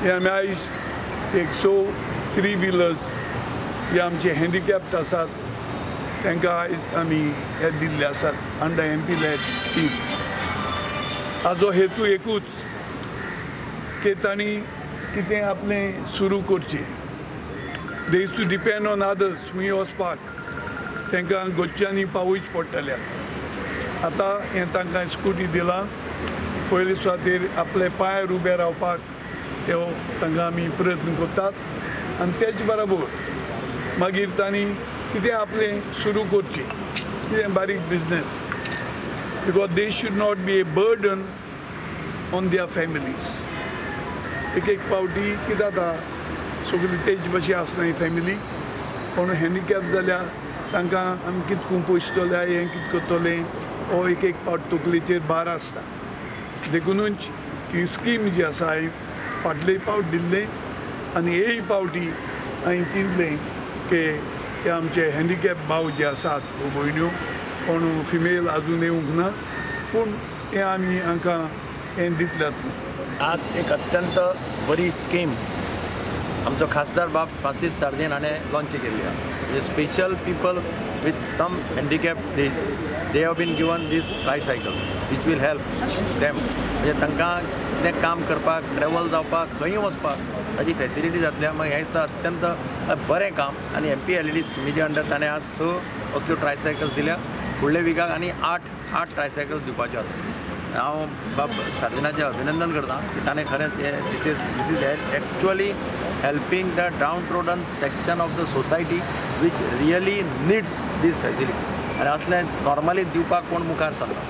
हे आमी आयज एक सो थ्री व्हिलर्स हे आमचे हँडिकॅप्ड आसात, तांकां आयज आमी हे दिल्ले आसात अंडर एमपी लॅड स्कीम. हाजो हेतू एकूच की तांणी कितें आपलें सुरू करचें. They used to depend on others. खंय वचपाक तांकां घरच्यांनी पावयच पडटलें. आतां हें तांकां स्कुटी दिलां, पयले सुवातेर आपले पांयार उबे रावपाक ह्यो तांकां आमी प्रयत्न करतात आनी तेच बरोबर मागीर तांणी कितें आपलें सुरू करचें, कितें बारीक business, because they should not be a burden on their families. एक एक पावटी कितें जाता, सगळी तेज भशेन आसना ही फॅमिली. कोण हँडिकॅप जाल्यार तांकां आमी कितें करून पोसतले, हें कितें करतलें, हो एक एक पावट तकलेचेर भार आसता. देखुनूच ही स्कीम जी आसा, हांवें फाटले पावट दिल्लें आनी हेय पावटी हांवें चिंतलें की हे आमचे हँडिकॅप भाव जे आसात वो भयण्यो, कोण फिमेल अजून येवंक ना, पूण हें आमी हांकां हें दितल्यात. आज एक अत्यंत बरी स्कीम आमचो खासदार बाब फ्रांसीस सार्दीन हाणें लॉन्च केल्ली आहा. म्हणजे special people with some handicap, these they have been given these tricycles which will help them. म्हणजे तांकां कितें काम करपाक, ट्रॅवल जावपाक, खंयूय वचपाक ताजी फेसिलिटी जातली. मागीर हें दिसता अत्यंत बरें काम. आनी एमपीएलईडी स्किमीच्या अंडर ताणें आज स असल्यो ट्रायसायकल्स दिल्या. फुडल्या विकाक आनी आठ आठ ट्रायसायकल्स दिवपाच्यो आसा. हांव बाब सार्दिनाचें अभिनंदन करता की ताणें खरेंच हें this is actually helping the downtrodden section of the society which really needs this facility. आनी असलें नॉर्मली दिवपाक कोण मुखार सरना.